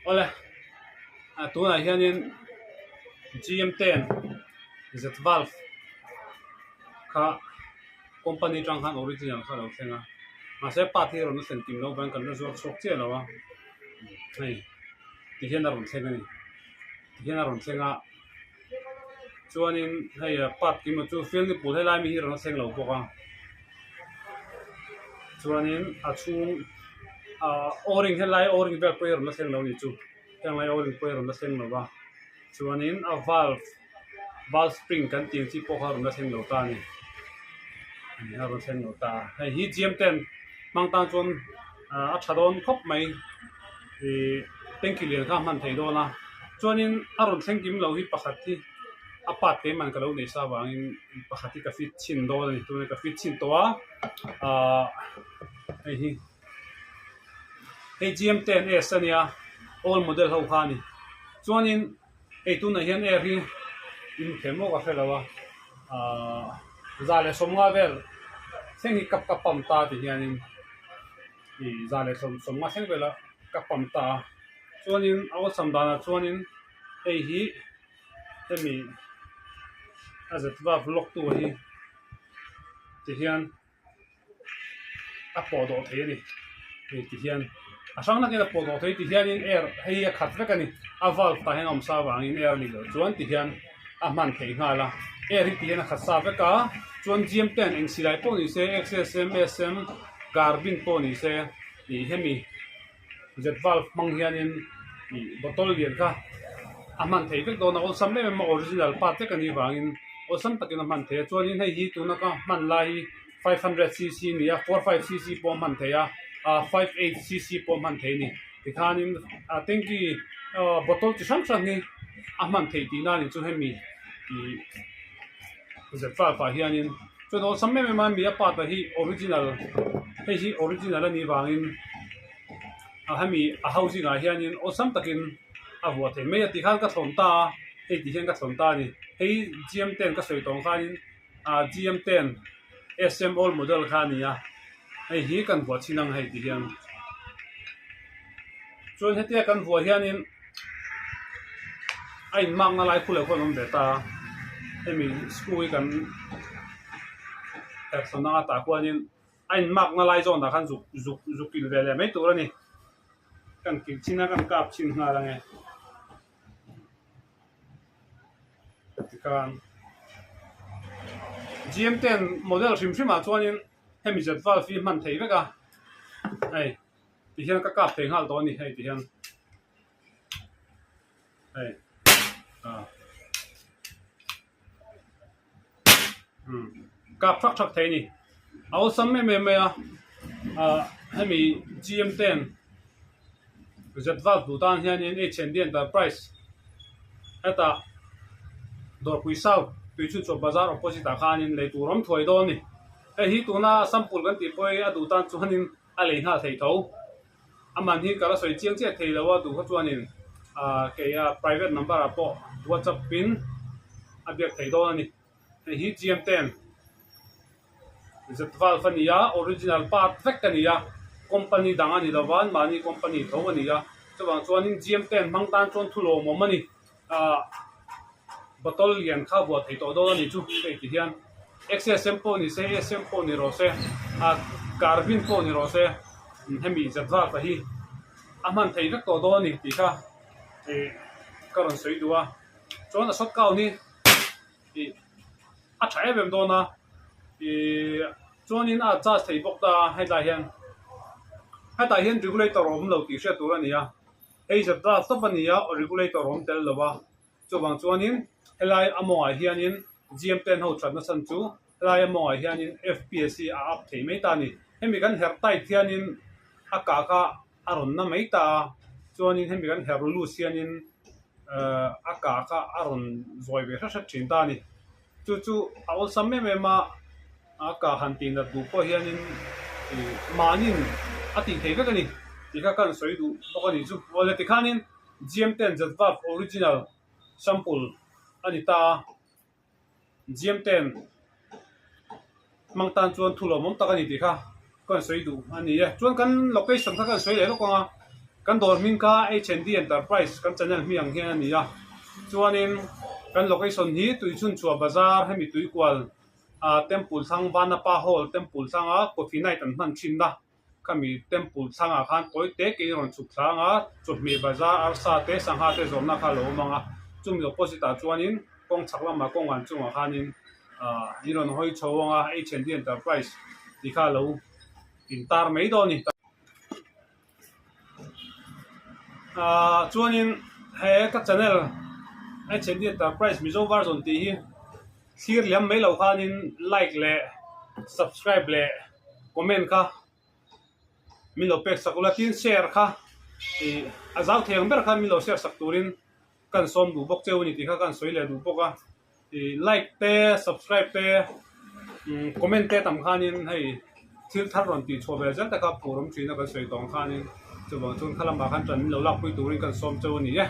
Awle ah tunah hianin gm ten z valve kha company atang khan original kha a lo thleng a mahse part hi a rawn la thlen kim loh avangin kan la zuar chhuak chiah lo a hei ti hian a rawn thleng a ni ti hian a rawn thleng a chuanin hei part kim chu field nipul helai mi hi a rawn la thleng lo bawk a chuanin a chhung ah o-ring helai o-ring vel pawh hi a rawn la thleng lo a ni chu heng lai o-ring pawh hi a rawn la thleng lo va chuanin a valve valve spring kan tih ang chi pawh kha a rawn la thleng lo ta a ni a rawn thleng lo ta a hei hi gym ten hmang tan chuan ah a tha dawn khawp mai ihh tanky lian kha a hman thei dawn a chuanin a rawn thleng kim lo hi pakhat hi a part keimah ka lo neih sa avangin pakhat hi ka fit chhin dawn a ni tunah ka fit chhin tawh a ahh hei hi hei gym ten s a nia old model ho kha a ni chuanin hei tunah hian air hi in hmu thei maw ka hre lo a ahh 150 vel thleng hi ka ka pump ta ti hianin ih 150 thleng vela ka pump ta a chuanin a awlsam danah chuanin hei hi hemi a zet vak lock tu hi ti hian a pawh dawh thei a ni hei ti hian a hrang nakin a pawh dawh thei ti hianin air hei hi a khat vek a ni a valve tah hian a awm sa avangin air a nih loh chuan ti hian a hman theih nghal a air hi ti hian a khat sa vek a chuan gym ten eng silai pawh ni se X S M S M carbine pawh ni se ih hemi Jet valve hmang hianin ih bottle lian kha a hman theih vek dawn a awlsam em em a original part vek a nih vangin awlsam takin a hman theih a chuanin hei hi tuna ka hman lai hi 500 cc a ni a 45 cc pawh a hman theih a ah 58 cc pawh a hman theih a ni tikhanin ah tanky ah bottle chi hrang hrang hi a hman theih tihna a ni chu hemi ih zet valve ah hianin chuan awlsam em em a mi a part ah hi original hei hi original a nih vangin a hemi a housing ah hianin awlsam takin a vuah thei mai a tikhan ka thlawn ta a hei ti hian ka thlawn ta a ni hei gm ten ka sawi tawng khanin ah gm ten sm old model kha a ni a hei hi kan vuah chhin ang hei ti hian chuan hetia kan vuah hianin a inmakna lai khu leh khuan a awm ve ta a hemi screw hi kan herh thlawn anga tah khuanin a inmakna lai zawnah khan zuk zuk zuk kilh ve leh mai tur a ni kan kilh chin a kan kap chhin nghal ang e tikhan gm ten model hrim hrim ah chuanin hemi zet valve hi hman thei vek a hei ti hian ka kap thei nghal tawh a ni hei ti hian hei ah umm kap thak thak thei a ni a awlsam em em mai a ah hemi gm ten zet valve duh tan hianin H and D enterprise hetah dawrpui south tuichhunchhuah bazar opposite ah khanin lei tur awm thuai dawn a ni hei hi tuna sample kan tih pawh hi a duh tan chuanin a lei nghal thei tho a man hi ka la sawi chiang chiah thei lo a duh kha chuanin ah kei a private number ah pawh whatsapp in a biak thei dawn a ni hei hi gm ten zet valve a ni a original part vek a ni a company dang a ni lo va mahni company tho a ni a chuvang chuanin gm ten hmang tan chuan thu lawmawm a ni ah bottle lian kha buah thei tawh dawn a ni chu hei ti hian xsm pawh ni se sm pawh ni rawh se ah carbine pawh ni rawh se hemi zat zat a hi a hman thei vek tawh dawn a ni tih kha ih ka rawn sawi duh a chuan a shot count hi ih a tha em em dawn a ih chuanin a adjust thei bawk ta a hetlai hian hetah hian regulator a awm lo tih hriat tur a ni a. Hei zat zat tawp a ni a, regulator awm tel lo a, chuvang chuanin helai a mawngah hianin GM ten ho thatna chhan chu helai a mawngah hianin FPS hi a up thei mai ta a ni. Hemi kan herh tight hianin a kah kha a rawn na mai ta a, chuanin hemi kan herh loose hianin a kah kha a rawn zawi ve hret hret thin ta a ni. Chu chu a awlsam em em a, a kah han tih nat duh pawh hianin ih mahnin a tih thei vek a ni tih kha ka han sawi duh bawk a ni chu. Awle tikhanin GM ten Zat Valve original sample a ni ta a, GM ten hmang tan chuan thu lawmawm tak a ni tih kha ka han sawi duh a ni e. Chuan kan location kha ka han sawi leh lawk ang a. Kan dawr hming kha H&D Enterprise kan channel hming ang hian a ni a, chuanin kan location hi Tuichhunchhuah Bazar hemi tuikual ah Temple thlang Vanapa Hall Temple thlanga Coffee Night an hman thinna khami Temple thlangah khan tawi te ke in rawn chhuk thlang a, chawhmeh bazar arsa te sangha te zawrhna kha a lo awm ang a, chumi opposite ah chuanin kawng chhak lamah kawng an chungah khanin ah in rawn hawi chho ang a H&D Enterprise tih kha a lo intar mai dawn a ni. Ahh chuanin he ka channel H&D Enterprise Mizo version tih hi thlir liam mai loh khanin like leh subscribe leh comment kha min lo pek sak ula tin share kha ih a zau thei ang ber khan min lo share sak turin ka han sawm duh bawk cheu a ni tih kha ka han sawi leh duh bawk a. Ih like te subscribe te umm comment te tam khanin hei thil thar rawn tih chhuah ve zel te kha phur awm thin a kan sawi tawng khanin chuvang chuan kha lamah khan tan min lo lakpui turin kan sawm cheu a ni e.